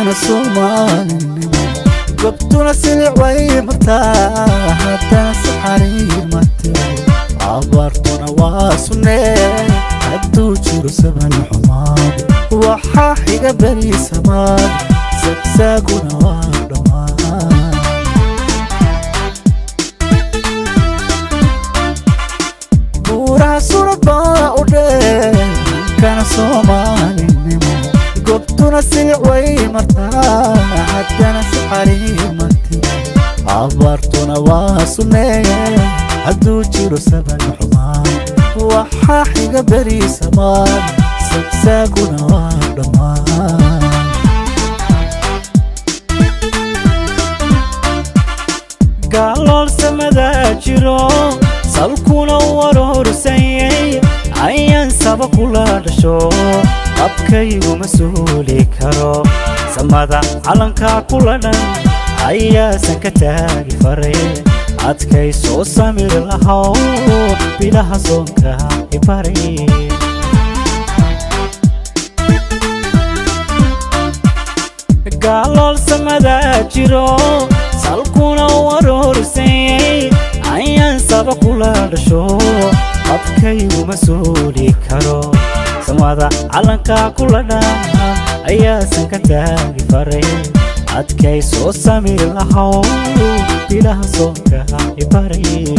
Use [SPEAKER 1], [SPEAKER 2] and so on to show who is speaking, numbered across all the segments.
[SPEAKER 1] Hankana Soomaalinimo, gobtuna silic way martaa, haddana saxariir ma tiro. Abaartuna waa sunnee, hadduu jiro saban xumaad, waxaa xiga beri samaad, sagsaaguna waa dhammaan. Buuraha surad baa u dheer hankana Soomaalinimo, gobtuna silic way martaa, haddana saxariir ma tiro. Abaartuna waa sunnee, hadduu jiro saban xumaan, waxaa xiga beri samaad, sagsaaguna waa dhammaan.
[SPEAKER 2] Gaalool samadaa jiro, salkuna warorsanyay, ayaan saba kula dhasho, qabkayguma suuli karo. Samada calankaa kula dhan ayaasan ka taagi faray, adkay soo samir lahow, bilaha soonka ibaray. Gaalool samadaa jiro, salkuna warorsanyay, ayaan saba kula dhasho, qabkayguma suuli karo. Samada calankaa kula dhan ayaasan ka taagi faray, adkay soo samir lahow, bilaha soonka ibaray.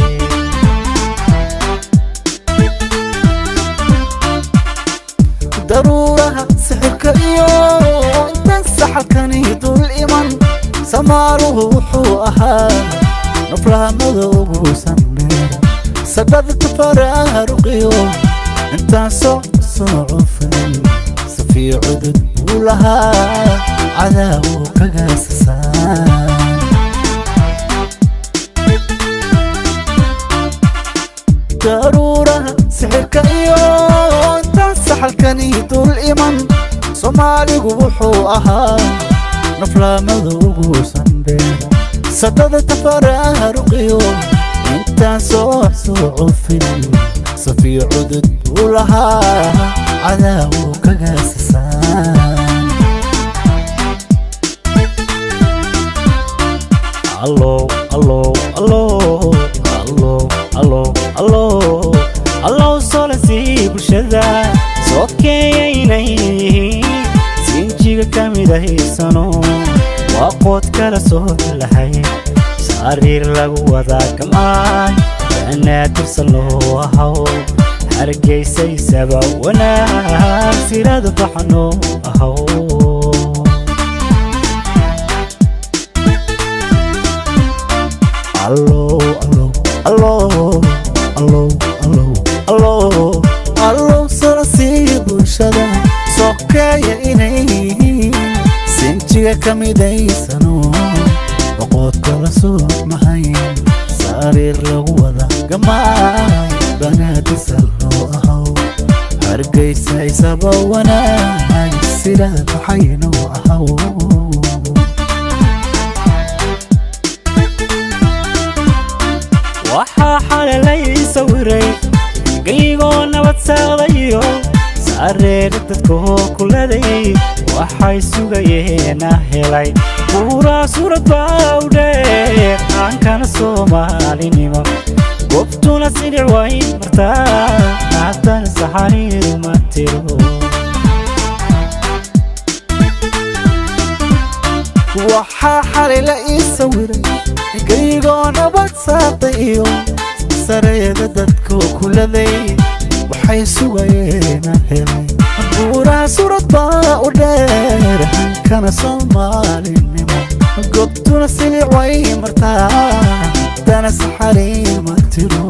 [SPEAKER 1] Daruuraha sixirka iyo intan saxalkani dul iman, samaaruhu wuxuu ahaa naflaha madowgu sandheer, sadhadka faraaruqiyo intaan soo cufin, safiyo cudud buu lahaa cadaawo kaga sasaan. Daruuraha sixirka iyo intaan saxalkani dul iman, Soomaaligu wuxuu ahaa naflaamadowgu sandheer, sadada tafaraaruqiyo intaan soo cufin, safiyo cudud buu lahaa cadaawo kaga sasaan.
[SPEAKER 2] Allow, allow, allow, allow, allow, allow, allow, solasii bulshada soo keeyaynay yihiin, sinjiga ka mid ahaysano, waa qood kala soo lahay, sariir lagu wadaa kamaan, banaadirsan loo ahaw, hargeysaysaba wanaag sirada baxno ahaw.
[SPEAKER 1] Allow, allow, allow, allow, allow, allow, allow, solasii bulshada sokeeya inay yihiin, sinjiga ka midaysano, boqood kala soo mahayn, sariir lagu wada gamaay, banaadisal loo ahaw, Hargeysa isaba wanaag sida baxayno ahaw.
[SPEAKER 2] Waxaa xalay lay sawiray geygoo nabad saaqdayo, saareera dadkoo kuladay, waxay sugayeena helay. Buuraa suurad baa u dheer aankana Soomaalinimo, gobtuna silic way martaa, haddana saxariiru ma tiro.
[SPEAKER 1] Waxaa xalay la ii sawiray geygoo nabad saaqday iyo sareeda dadku kuladay, waxay sugayeena helay. Buuraha surad baa u dheer hankana Soomaalinimo, gobtuna silic way martaa, dana saxariir ma tiro.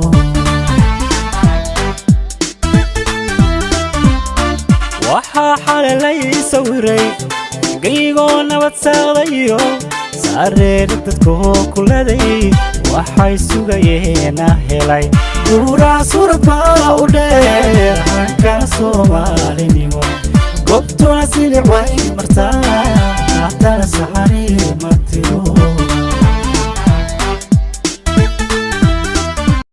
[SPEAKER 2] Waxaa xalay lay sawiray geygoo nabad saaqdayo, saareera dadkoo kuladay, waxay sugayeena helay. Buuraha suurad baa u dheer hankana Soomaalinimo, gobtuna silic way